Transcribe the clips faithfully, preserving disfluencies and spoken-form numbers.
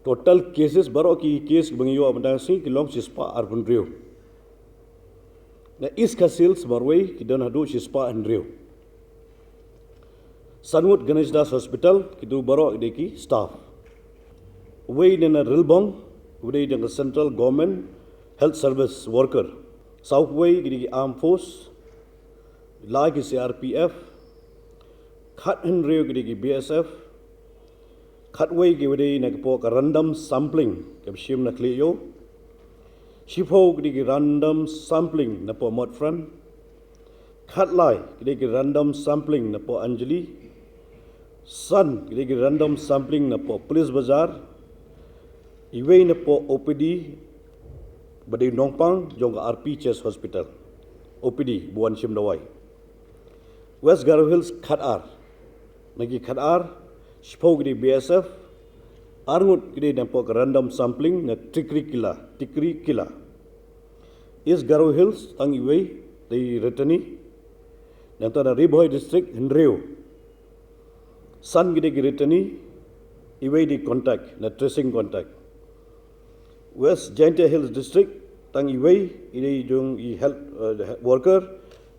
Total cases baroh ki case kiba ngi ïoh mynta ka sngi ki long shispah arphew hynriew. Na East Khasi Hills marwei ki don haduh shispah hynriew. San ngut Ganesh Das Hospital, kitu baroh ki dei ki staff. Wei na Rilbong, wei dei jong ka Central Government Health Service worker. Saw wei ki dei ki Armed Force, lai ki C R P F, khat hynriew ki dei ki B S F, khat wei ki wei dei na ka pok ka random sampling ka bishim na Khlieh Ïew. Shiphew ki dei ki random sampling na pok Motphran. Khat lai ki dei ki random sampling na pok Anjali. San ki dei ki random sampling na pok Police Bazar. Iwei na pok O P D ba dei nongpang jong ka R P Chest Hospital. O P D ba wan shim dawai. West Garo Hills khat ar. Na ki khat ar, shiphew ki dei B S F, ar ngut ki dei na pok ka random sampling na Tikri Kila, Tikri Kila. East Garo Hills tang iwei dei returnee. Nangta na Ri Bhoi District hynriew. San ki dei ki returnee, iwei dei contact, na tracing contact. West Jaintia Hills District tang iwei, i dei jong i health, eh, worker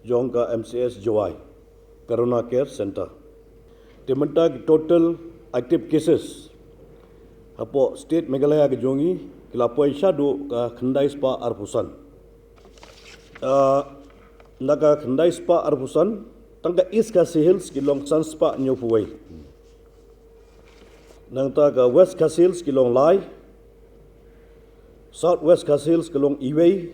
jong ka M C S Jowai, Corona Care Center. Te mynta ki total active cases hapoh state Meghalaya ka jong i ki la poi shaduh ka khyndai spah arphew san. Ah, na ka khyndai spah arphew san, tang ka East Khasi Hills ki long san spah hynñiewphew wei. Nangta ka West Khasi Hills ki long lai, South West Khasi Hills ki long iwei,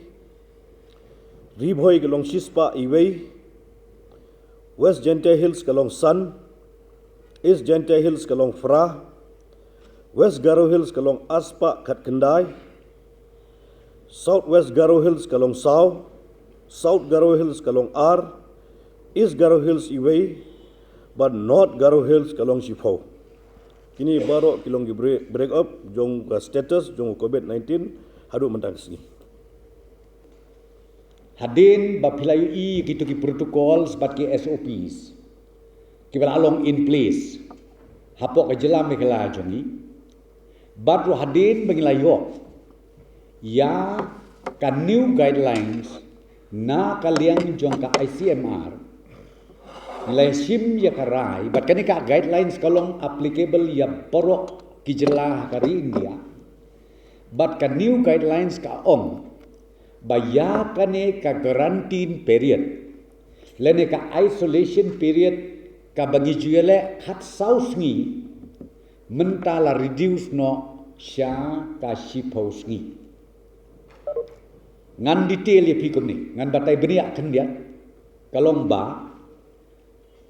Ri Bhoi ki long shispah iwei, West Jaintia Hills ka long san, East Jaintia Hills ka long phra, West Garo Hills ka long arspah khatkhyndai, South West Garo Hills ka long saw, South Garo Hills ka long ar, East Garo Hills iwei, bad North Garo Hills ka long shiphew. Kine baroh ki long ki break, break up jong ka status jong covid nineteen haduh mynta ka sngi. Hadien ba phi la ïohi kitu ki protocols bad ki S O Ps kiba la long in place hapoh ka jylla Meghalaya jong ngi, bad ruh hadien ba ngi la ïoh ïa ka new guidelines na ka liang jong ka I C M R, ngi la shim ïa ka rai bad kane ka guidelines ka long applicable ïa baroh ki jylla ha ka ri India. Bad ka new guidelines ka ong ba ïa kane ka quarantine period lane ka isolation period kaba ngi ju ïaleh khatsaw sngi, mynta la reduce noh sha ka shiphew sngi. Ngan detail ïa phi kumne, ngan batai bniah khyndiat, ka long ba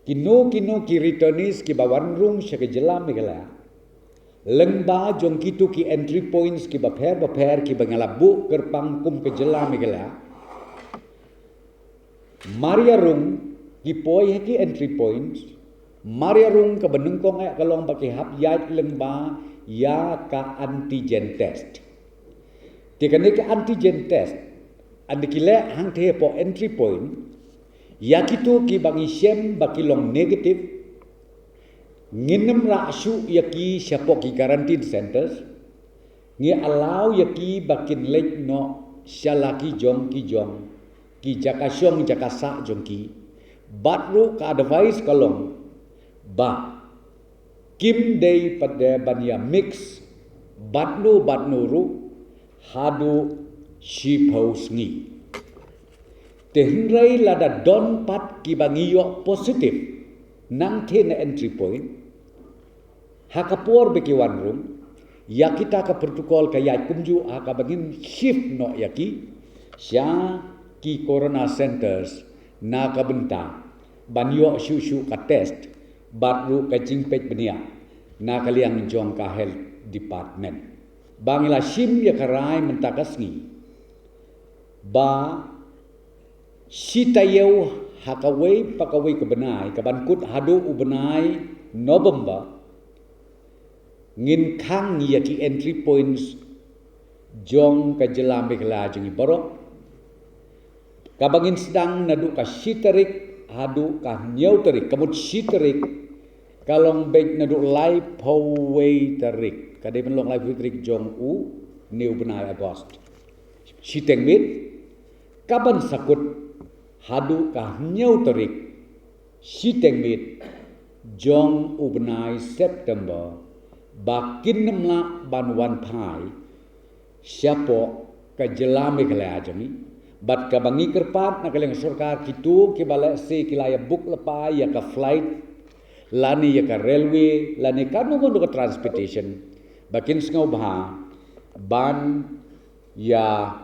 kino kino ki returnees kiba wan rung sha ka jylla Meghalaya lyngba jong kitu ki entry points kiba pher bapher kiba ngi la buh kyrpang kum ka jylla Meghalaya, mar ïa rung ki poi ha ki entry points, mar ïa rung kaba nyngkong eh ka long ba ki hap ïaid lyngba ïa ka antigen test. Te kane ka antigen test, haba ki leh hangtei hapoh entry point, ïa kitu kiba ngi shem ba ki long negative, ngin ym rah shuh ïa ki shapoh ki quarantine centers, ngi allow ïa ki ba kin leit noh sha la ki jong ki jong ki jaka shong jaka sah jong ki. Bad ruh ka advice ka long ba kim dei pat de ban ïa mix bad no bad no ruh haduh shiphew sngi. Te hynrei lada don pat kiba ngi ïoh positive nangtei na entry point, ha ka por ba ki wan rung, ïa kita ka protocol ka ïaid kumjuh ha kaba ngin shift noh ïa ki sha ki corona centers na ka bynta ban ïoh shuh shuh ka test bad ruh ka jingpeit bniah na ka liang jong ka health department. Ba ngi la shim ïa ka rai mynta ka sngi ba shi taïew ha kawei pa kawei ka bnai, kaban kut haduh u bnai November, ngin khang ïa ki entry points jong ka jylla Meghalaya jong ngi baroh, kaba ngin sdang naduh ka shi tarik haduh ka hynñiew tarik, ka mut shi tarik ka long beit naduh laiphew wei tarik, ka dei ban long laiphew tarik jong une u bnai August. Shiteng miet, ka ban sakut haduh ka hynñiew tarik, shiteng miet jong u bnai September, ba kin nym lah ban wan phai shapoh ka jylla Meghalaya jong ngi. Bad kaba ngi kyrpad na ka liang sorkar, kito kiba lehse ki la ïa book lypa ïa ka flight, lane ïa ka railway, lane kano kano ka transportation, ba kin sngewbha ban ïa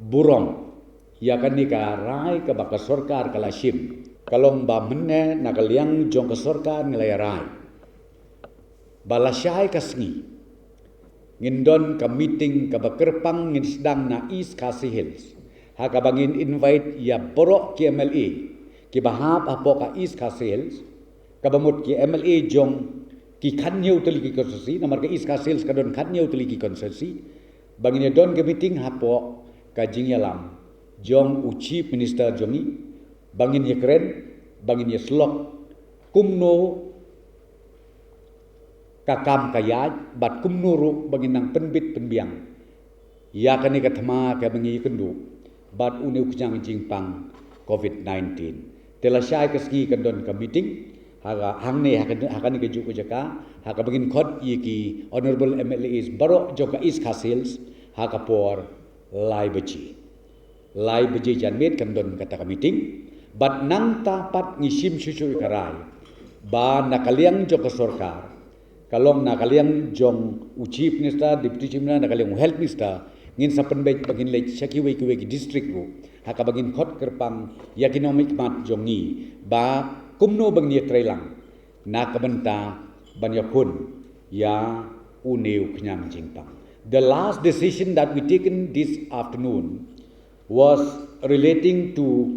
burom ïa kane ka rai kaba ka sorkar ka la shim. Ka long ba mynne na ka liang jong ka sorkar ngi la ïa rai ba lashai ka sngi ngin don ka meeting kaba kyrpang, ngin sdang na East Khasi Hills, ha kaba ngin invite ïa baroh ki M L A kiba hap hapoh ka East Khasi Hills, kaba mut ki M L A jong ki khathynñiew tylli ki constituency, namar ka East Khasi Hills ka don khathynñiew tylli ki constituency, ba ngin ïa don ka meeting hapoh ka jingïalam jong u Chief Minister jong ngi, ba ngin ïa kren, ba ngin ïa sylloh kumno ka kam ka ïaid, bad kumno ruh ba ngin nang pynbit pynbiang ïa kane ka thma kaba ngi ïakynduh bad une u khñiang jingpang COVID nineteen. Te lashai ka sngi kan don ka meeting ha ka, hangne ha ka, ha kane kajuh ka jaka, ha kaba ngin khot ïa ki honourable M L As baroh jong ka East Khasi Hills, ha ka por lai baje. Lai baje janmiet kan don kata ka meeting. Bad nangta pat ngi shim shuh shuh ïa ka rai ba na ka liang jong ka sorkar, ka long na ka liang jong u Chief Minister, Deputy Chief Minister, na ka liang u Health Minister, ngin sa pynbeit ba ngin leit sha kiwei kiwei ki district ruh, ha kaba ngin khot kyrpang ïa ki nongmihkhmat jong ngi ba kumno ba ngin ïatreilang na ka bynta ban ïakhun ïa une u khñiang jingpang. The last decision that we taken this afternoon was relating to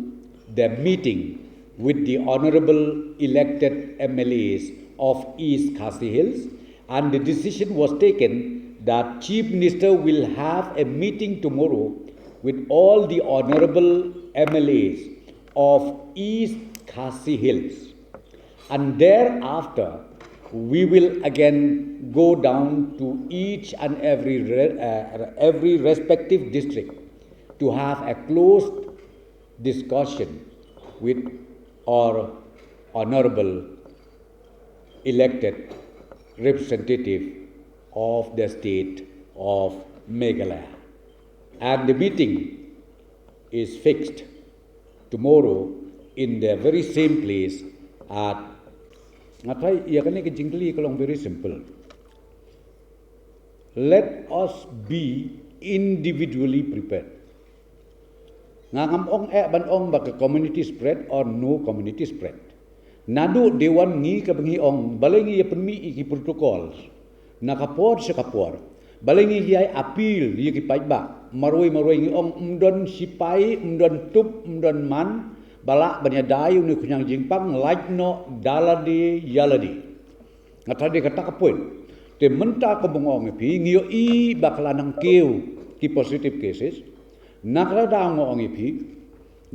the meeting with the honourable elected M L As of East Khasi Hills, and the decision was taken that Chief Minister will have a meeting tomorrow with all the honourable M L As of East Khasi Hills. And thereafter, we will again go down to each and every, re- uh, every respective district to have a closed discussion with our honourable elected representative of the state of Meghalaya. And the meeting is fixed tomorrow in the very same place at, nga try ïa kane ka jingkylli ka long very simple. Let us be individually prepared. Nga ngam ong eh ban ong ba ka community spread or no community spread. Naduh dei wan ngi kaba ngi ong, balei ngi ïa pynmih ïa ki protocols na ka por sha ka por. Balei ngi ïa appeal ïa ki paidbah. Marwei marwei ngi ong, ym don sipai, ym don tup, ym don man ba lah ban ïada ïa une u khñiang jingpang, lait noh da lade ïa lade. Nga tharai dei kata ka point. Te mynta kumba nga ong ïa phi, ngi ïohi ba ka la nang kiew ki positive cases. Na kata ka daw nga ong ïa phi,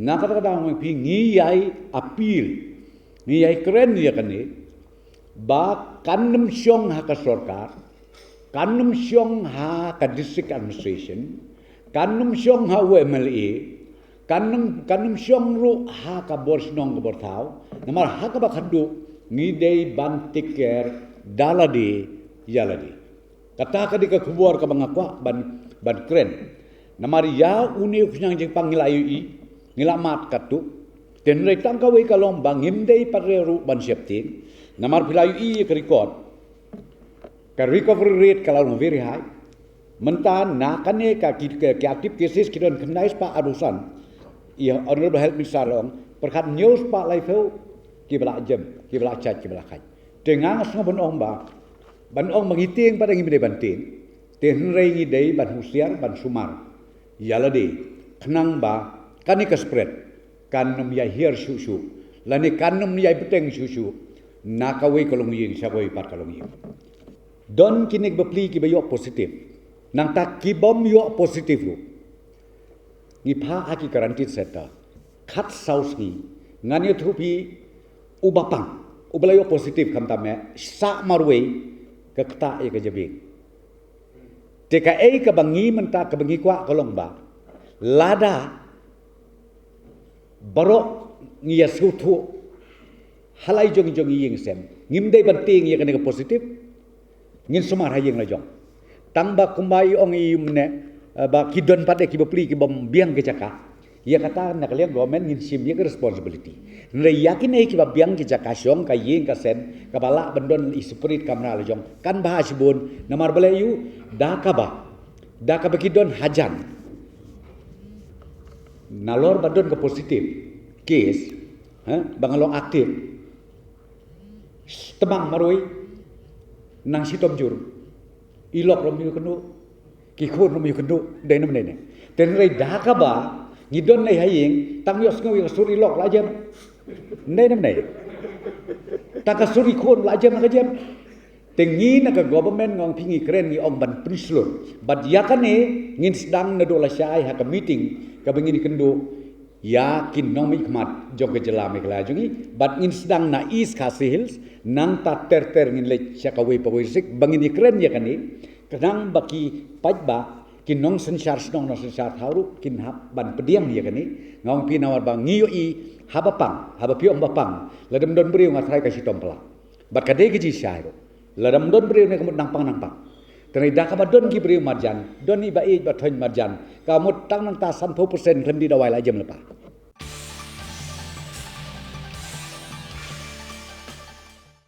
na kata ka daw nga ong ïa phi, ngi ïai appeal, ngi ïai kren ïa kane, ba kan nym shong ha ka sorkar, kan nym shong ha ka district administration, kan nym shong ha u M L A, kan nym, kan nym shong ruh ha ka bor shnong ka bor thaw, namar ha kaba khatduh ngi dei ban take care da lade ïa lade. Kata ka dei ka khubor kaba nga kwah ban, ban kren. Namar ïa une u khñiang jingpang ngi la ïohi, ngi la mad katto. Te hynrei tang kawei ka long ba ngim dei pat re ruh ban sheptieng. Namar phi la ïohi ïa ka record, ka recovery rate ka la long very high. Mynta na kane ka ki, ki, ki active cases ki don khyndai spah arphew san. Ïa Honourable Health Minister la ong, pyrkhat hynñiew spah laiphew kiba la jem, kiba la jait, kiba la khait. Te nga nga sngew ban ong ba, ban ong ba ngi tieng pat, ngim dei ban tieng. Te hynrei ngi dei ban husiar, ban sumar ïa lade, khnang ba kane ka spread kan nym ïai hiar shuh shuh, lane kan nym ïai bteng shuh shuh na kawei ka longïing sha kawei pat ka longïing. Don kine ki bapli kiba ïoh positive. Nangta ki bym ïoh positive ruh, ngi phah ha ki quarantine center khatsaw sngi. Ngan ïathuh phi, uba pang, U Blei u positive khamtam eh, sah marwei ka ktah ïa ka jabieng. Te kaei kaba ngi mynta kaba ngi kwah ka long ba, lada baroh ngi ïa sngewthuh ha la i jong i jong i ïing sem, ngim dei ban tieng ïa kane ka positive, ngin sumar ha ïing la jong. Tang ba kumba i ong i mynne, eh, ba ki don pat de ki bapli ki bym biang ki jaka. Ïa kata na ka liang government ngin shim ïa ka responsibility. Hynrei ïa kine kiba biang ki jaka shong ka ïing ka sem, kaba lah ban don i separate kamra la jong, kan bha shibun, namar balei ïoh, da kaba, da kaba ki don hajan. Nalor ba don ka positive case, ha, ba nga long active, tymmen marwei, nang shitom jur, i lok ruh ym ïoh kynduh, ki khun ruh ym ïoh kynduh, dei ne ym dei ne. Te hynrei da kaba ngi don ne ha ïing, tang ïohsngew ïa ka sur i lok la jem, dei ne ym dei. Tang ka sur i khun la jem, la ka jem. Te ngi na ka government, nga ong phi, ngi kren, ngi ong ban pynshlur. Bad ïa kane ngin sdang naduh lashai ha ka meeting kaba ngin ïakynduh ïa ki nongmihkhmat jong ka jylla Meghalaya jong ngi. Bad ngin sdang na East Khasi Hills, nangta ter ter ngin leit sha kawei pa kawei district ba ngin ïakren ïa kane. Khnang ba ki paidbah, ki nongsynshar shnong nongsynshar thaw ruh kin hap ban pdiang ïa kane. Nga ong phi namar ba ngi ïohi haba pang, haba phi ong ba pang, lada ym don briew nga tharai ka shitom palat. Bad ka dei ka jingshai ruh. Lada ym don briew ne ka mut nang pang nang pang. Te hynrei da kaba don ki briew marjan, don i ba ïeit ba thoiñ marjan, ka mut tang nangta sanphew percent khlem dei dawai la jem lypa.